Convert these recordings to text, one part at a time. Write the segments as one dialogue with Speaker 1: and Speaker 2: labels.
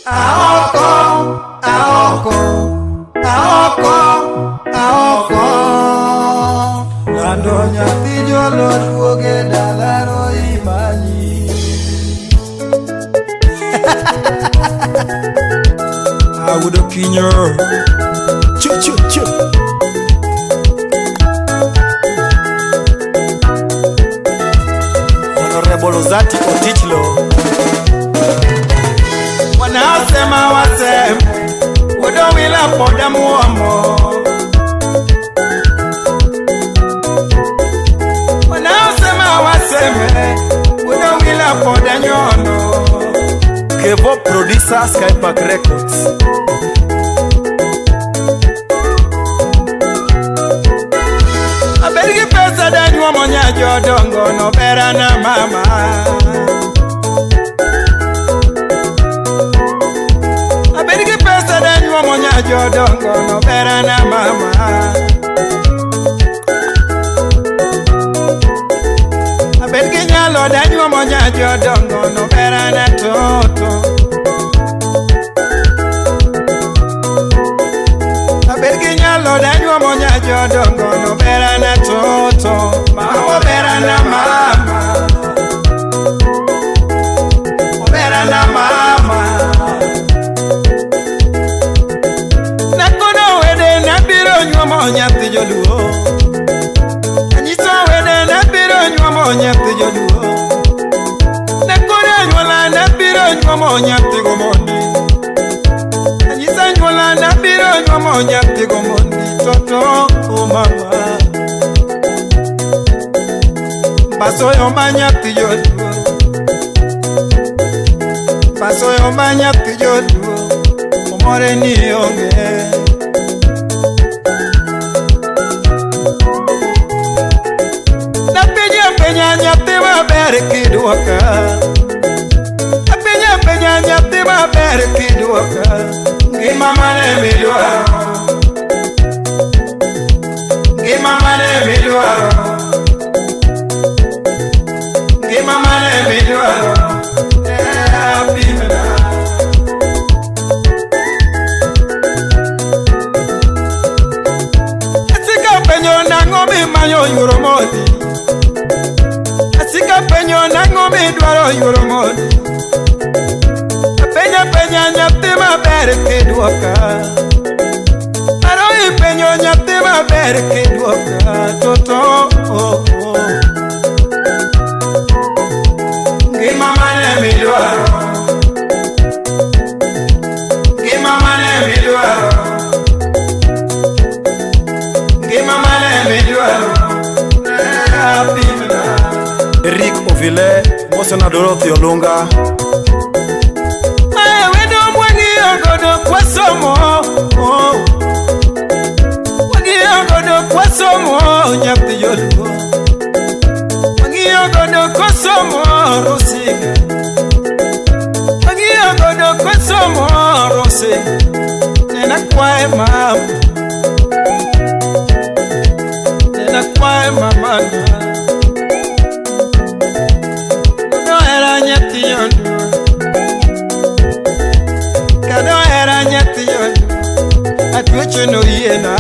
Speaker 1: Aoko, aoko, aoko, aoko. Lando nyathi jolo duoge dalaro imanyi.
Speaker 2: Awudo kinyo. Chu chu chu. Honorable Ozati Otichlo.
Speaker 1: Wanaosema waseme, wuodo wila poda muomo. Wanaosema waseme, wuodo wila poda nyono.
Speaker 2: Kevo producer Skypark Records.
Speaker 1: Abed gi pesa danyuomo nya jodongo no bera na mama. Abed gi pesa danyuomo nya jodongo no bera na mama. Abed gi nyalo danyuomo nya jodongo no bera na toto. Abed gi nyalo danyuomo nya jodongo no bera na toto. Mama bera na mama. Obera na mama. Nakono wede nabiro nyuomo nyathi joluo. Anyiso wede nabiro nyuomo nyathi joluo. Nakono anyuola nabiro nyuomo nyathi gomondi. Anyiso anyuola nabiro nyuomo nyathi gomondi. Toto o mama. Basoyo ma nyathi joluo. Basoyo ma nyathi joluo. Omore ni onge. Napenja penja nyathi maber kidwoka. Apenja penja nyathi maber kidwoka. Ngima mane midwaro? Ngima mane midwaro? Ngima mane midwaro? Eh, apimna. Asika penjo nang'o mimanyo yuoro modi. Asika penjo nang'o midwaro yuoro modi. Apenja penja nyathi maber kidwoka. Aro ipenjo nyathi maber kidwoka. Toto oh, oh. Ngima mane midwaro? Ngima mane midwaro? Ngima mane midwaro? Eh, apimna.
Speaker 2: Eric Ovile, Mosena Dorothy Olunga.
Speaker 1: Mae wendo mwang'iyo godo kwasomo oh. Wang'iyo godo kwasomo nyathi joluo. Wang'iyo godo kwasomo Rosiga. Wang'iyo godo kwasomo Rosiga. Nena kwae mama. Nena kwae mamana. Kado hera nyathi joluo. Kado hera nyathi joluo. Atwecho noyiena.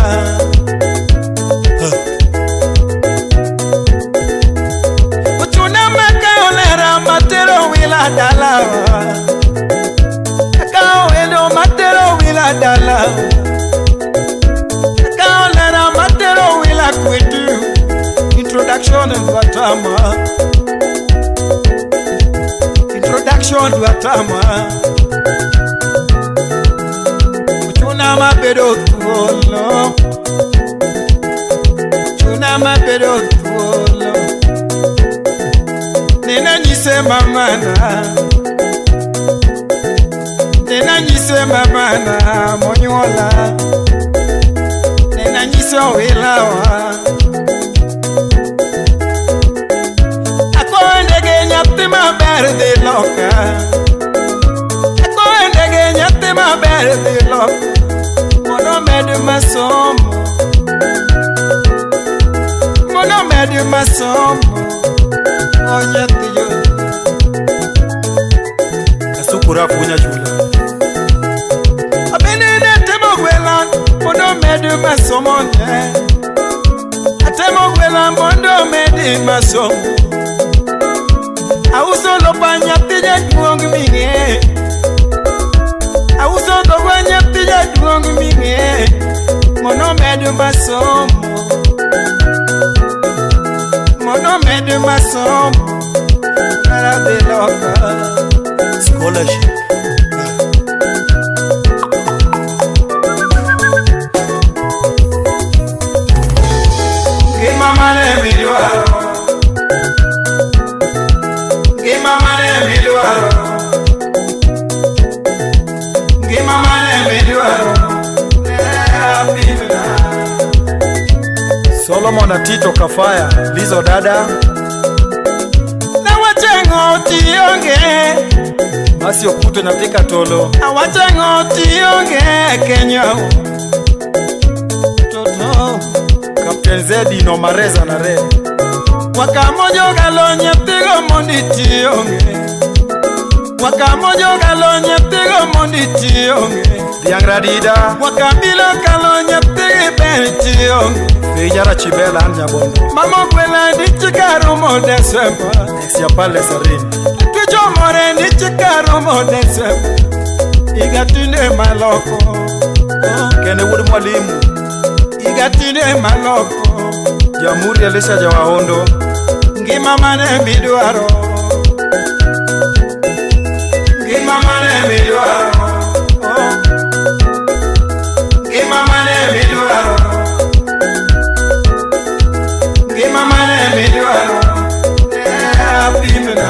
Speaker 1: Ochuna makawo lera matero wila dalawa. Akawo wendo matero wila dalawa. Akawo lera matero wila kwetu. Introduction dwatama. Introduction dwatama. Ochuna mabedo thuolo. Ochuna mabedo thuolo. Nena nyise mamana. Nena nyise mamana monyuola. Nena nyise owilawa. Akowo ndege nyathi maber dhi loka. Akowo ndege nyathi maber dhi loka. Mondo omed masomo. Mondo omed masomo. O nyathi joluo.
Speaker 2: Kasuku Rafu Nyachula.
Speaker 1: omed masomo ne. Atemo gwela mondo omedi masomo. Auso lopa nyathi jaduong' ming'e. Auso dhogwa nyathi jaduong' ming'e. Mondo omed masomo. Mondo omed masomo. Kara dhi loka.
Speaker 2: Scholarship.
Speaker 1: Ngima mane midwaro. Ngima mane midwaro. Ngima mane midwaro. Apimna.
Speaker 2: Solomon Atito Kafaya, Lizo Dada,
Speaker 1: Nawacheng'o tionge.
Speaker 2: Masi Okuto nyathi Katolo,
Speaker 1: Awacheng'o tionge Kenya. Toto.
Speaker 2: Captain Zedi no Mareza na Re,
Speaker 1: Wakamojo galo nyathigo mondi tionge. Wakamojo galo nyathigo mondi tionge.
Speaker 2: Dhiang' Radida,
Speaker 1: Wakabilo kalo nyathigi ber tionge.
Speaker 2: Feijara Chibela an Nyabondo,
Speaker 1: Mama gwela dichi karomo Desemba.
Speaker 2: Exia Palace Arin,
Speaker 1: Tucho more dichi karomo Desemba. Higa tinde maloko.
Speaker 2: Kene wuod Mwalimu,
Speaker 1: Higa tinde maloko.
Speaker 2: Jamhuri Elisha Jawaondo,
Speaker 1: Ngima mane midwaro. Ngima mane midwaro. Ngima mane midwaro. Ngima mane midwaro. Apimna.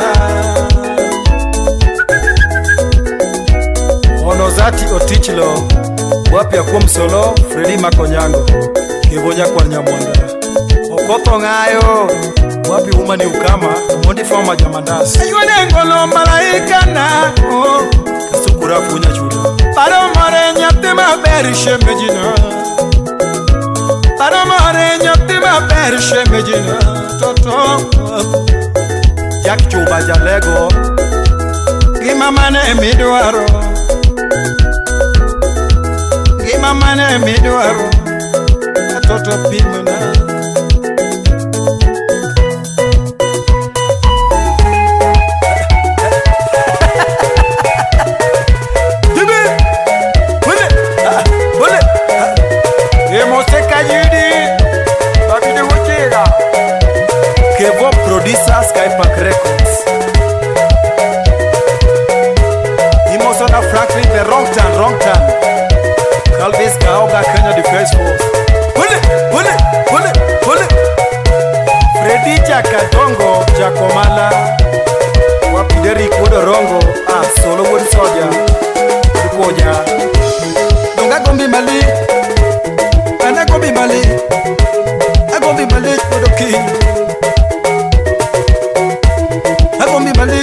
Speaker 2: Onozati Otichlo, Wapia kuom Solo, Fredi Makonyango, Kevo nyakwar Nyamwanda, Okotho Ng'ayo, Wapi Woman Ukama, Omondi Foma Jamandas,
Speaker 1: Ayuone ngolo malaika na. Oh.
Speaker 2: Kasukura Funya Chula,
Speaker 1: Paro more nyathi maber shemejina. Paro more nyathi maber shemejina. Toto.
Speaker 2: Jack Chuba Jalego,
Speaker 1: Ngima mane midwaro. Ngima mane midwaro. Toto pimna.
Speaker 2: Jibi! Wele! Ah, wele! Ah.
Speaker 1: Emoseka yudi. Babidi wuchira.
Speaker 2: Kevo producer Skypark Records. Imosona Franklin the wrong turn, wrong turn. Calvis Kaoga Kenya Defense Force. Wele! Wele! Wele! Wele! Freddy Jakadongo Jakomala. Wapideri Kuodorongo. Ah, Solo Wuod Soja. Dukoja.
Speaker 1: Donga gombi mali. Ana gombi mali. Agombi mali kudoki. Agombi mali.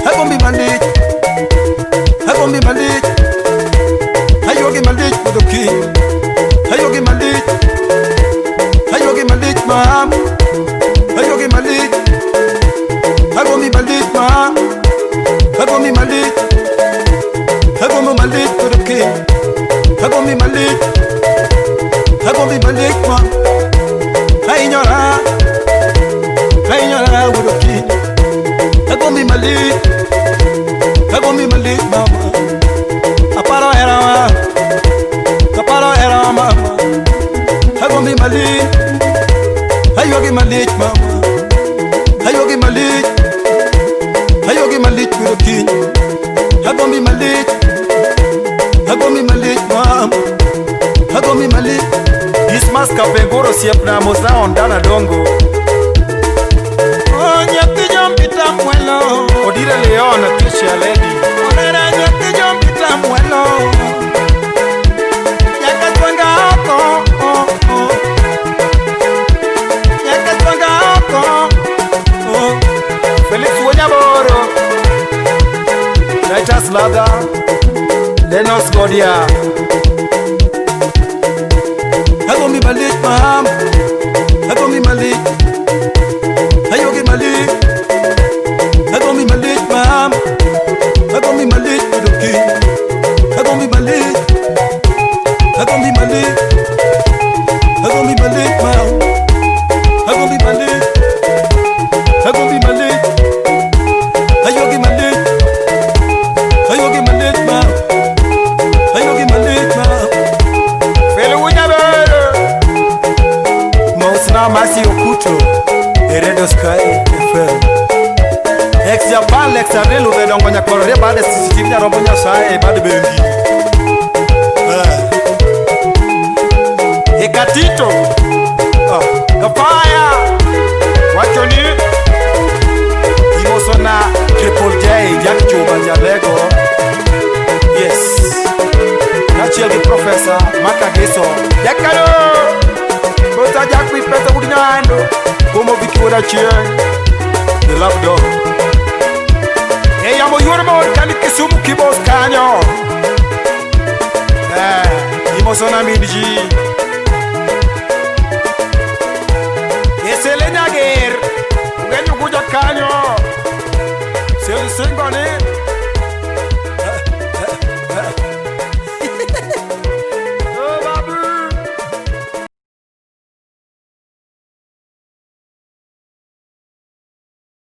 Speaker 1: Agombi mali. Agombi mali. Ayogi mali kudoki. Ayogi mali. Ayogi mali mam. Ayogi mali. Agombi mali mam. Agombi mali. Agombi mali kudoki. Agombi mali. Agombi mali mam. Ainyora. Ainyora kudoki. Agombi mali. Agombi mali mama. Aparo era ma. Aparo era mama. Agombi mali. Ayogi mali mama. Ayogi mali. Ayogi mali kudoki. Agombi mali. Agombi mali mama. Agombi mali.
Speaker 2: Dismas Kapengoro Siepna Mosna Ondana Dongo.
Speaker 1: Oh nyathi jompita mwelo.
Speaker 2: Odire Leon Atisha Lady.
Speaker 1: Onera nyathi jompita mwelo. Nyaka twanga oko. Oh, oh. Nyaka twanga oko. Oh.
Speaker 2: Felix Wonyaboro. Titus Lada. Lenos Godia.
Speaker 1: Agombi mali mam. Agombi mali. Ayogi mali. Agombi mali mam. Agombi mali kudoki. Agombi mali. Agombi mali.
Speaker 2: Nyakwar rie bade CCTV nyarombo Nyasaye bad bengi.
Speaker 1: Ekatito Kapaya wacho ni
Speaker 2: Imosona Triple J Jack Chuma Jalego. Yes. Kaachiel gi Profesa Makagiso.
Speaker 1: Jakalo Bota Jack pesa udi nyando Kumo viki wuod achieng.
Speaker 2: The Love Dog.
Speaker 1: E yamo yuor mor kani Kisumu kibos kanyo.
Speaker 2: Imosona min ji.
Speaker 1: Esele nyager Ugenyo kuja kanyo. Sel singo ni